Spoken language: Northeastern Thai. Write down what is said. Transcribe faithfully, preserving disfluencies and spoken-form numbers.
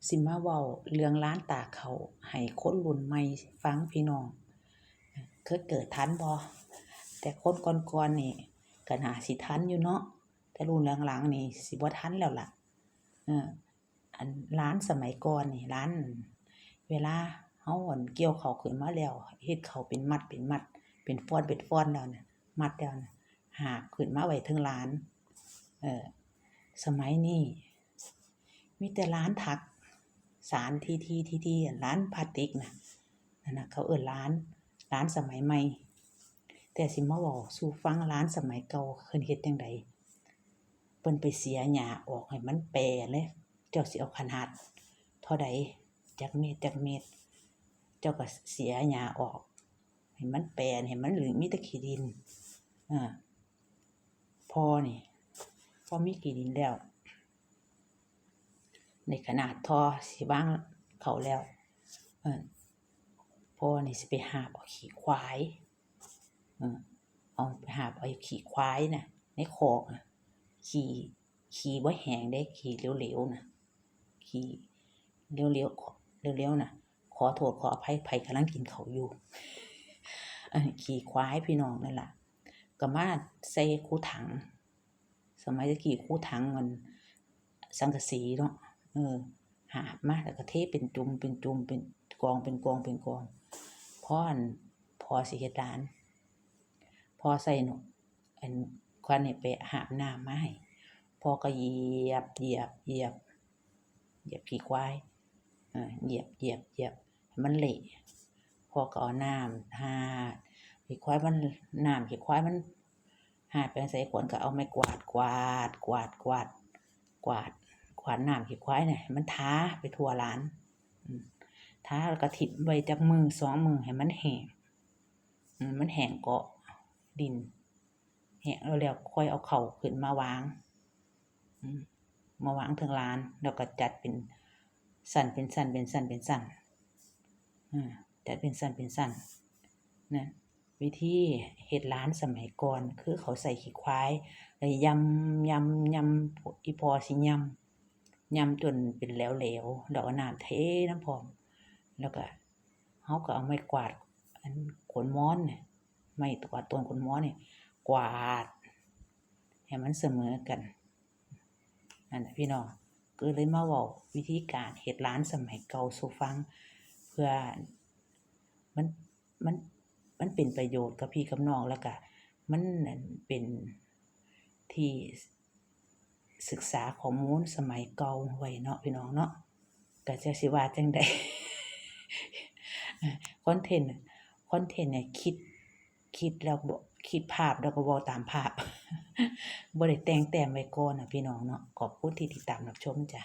สิมาเว้าเรื่องลานตากข้าวให้คนรุ่นใหม่ฟังพี่น้อง เคยเกิดทันบ่ แต่คนก่อนๆนี่ก็น่าสิทันอยู่เนาะ แต่รุ่นหลังๆนี่สิบ่ทันแล้วล่ะ เออ อันลานสมัยก่อนนี่ ลาน เวลาเฮา อัน เกี่ยวข้าวขึ้นมาแล้ว เฮ็ดข้าวเป็นมัดเป็นมัด เป็นฟ้อนเป็นฟ้อนแล้วน่ะ มัดแล้วน่ะ หาบขึ้นมาไว้เทิงลาน เออ สมัยนี้ มีแต่ลานถักสานทีๆๆๆ อันลานพลาสติกน่ะ นั่นน่ะ เขาเอิ้นลาน ลานสมัยใหม่ แต่สิมาเว้าสู่ฟังลานสมัยเก่าเพิ่นเฮ็ดจั่งใด เพิ่นไปเสียหญ้าออกให้มันแปรเลย เจ้าสิเอาขนาดเท่าใด จักเมตร จักเมตร เจ้าก็เสียหญ้าออก ให้มันแปร ให้มันเหลือมีแต่ขี้ดิน อ่า พอนี่ พอมีขี้ดินแล้ว ในขนาดท่อสิวางข้าวแล้ว เออ พอนี่สิไปหาบเอาขี้ควาย เออ เอาไปหาบเอาขี้ควายน่ะ ในคอกน่ะ ขี้ ขี้บ่แห้งเด้ ขี้เหลวๆน่ะ ขี้เหลวๆ เหลวๆน่ะ ขอโทษขออภัย ไผกำลังกินข้าวอยู่ อันขี้ควายพี่น้องนั่นล่ะ ก็มาใส่คูถัง สมัยตะกี้คูถังมันสังกะสีเนาะ เออ หาบมาแล้วก็เทเป็นจุ่มเป็นจุ่ม เป็นกองเป็นกองเป็นกอง พออัน พอสิเฮ็ดลาน พอใส่หนวด อัน ควันนี่ไปหาบน้ำมาให้ พอก็เหยียบ เหยียบ เหยียบ เหยียบขี้ควาย เออ เหยียบ เหยียบ เหยียบ ให้มันเละ พอก็เอาน้ำหาด ขี้ควายมัน น้ำขี้ควายมันหาดไปใส่ขวด ก็เอาไม้กวาด กวาด กวาด กวาด กวาด กวาดน้ำขี้ควายเนี่ย ให้มันทาไปทั่วลาน อืม ทาแล้วก็ถิบไว้จักมื้อสองมื้อให้มันแห้ง อืม มันแห้งเกาะดิน แห้งแล้ว แล้วค่อยเอาข้าวขึ้นมาวาง อืม มาวางเทิงลาน แล้วก็จัดเป็นชั้น เป็นชั้น เป็นชั้น เป็นชั้น อืม จัดเป็นชั้น เป็นชั้น นะ วิธีเฮ็ดลานสมัยก่อน คือเขาใส่ขี้ควาย แล้วยำ ยำ ยำ อีพ่อสิยำ ยำจนเป็นแหลวๆ แล้วเอาน้ำเทนำพร้อม แล้วก็ เฮาก็เอาไม้กวาด อัน ขนมอนเนี่ย ไม้กวาดต้นขนมอนเนี่ย กวาด ให้มันเสมอกัน นั่นน่ะพี่น้อง ก็เลยมาเว้าวิธีการเฮ็ดลานสมัยเก่าสู่ฟัง เพื่อ มัน มัน มันเป็นประโยชน์กับพี่กับน้อง แล้วก็มัน อัน เป็นที่ ศึกษาข้อมูลสมัยเก่าไว้เนาะพี่น้องเนาะ ก็จักสิว่าจั่งใด คอนเทนต์ คอนเทนต์เนี่ย คิด คิดแล้วบ่ คิดภาพแล้วก็เว้าตามภาพ บ่ได้แต่งแต้มไว้ก่อนนะพี่น้องเนาะ ขอบคุณที่ติดตามรับชมจ้ะ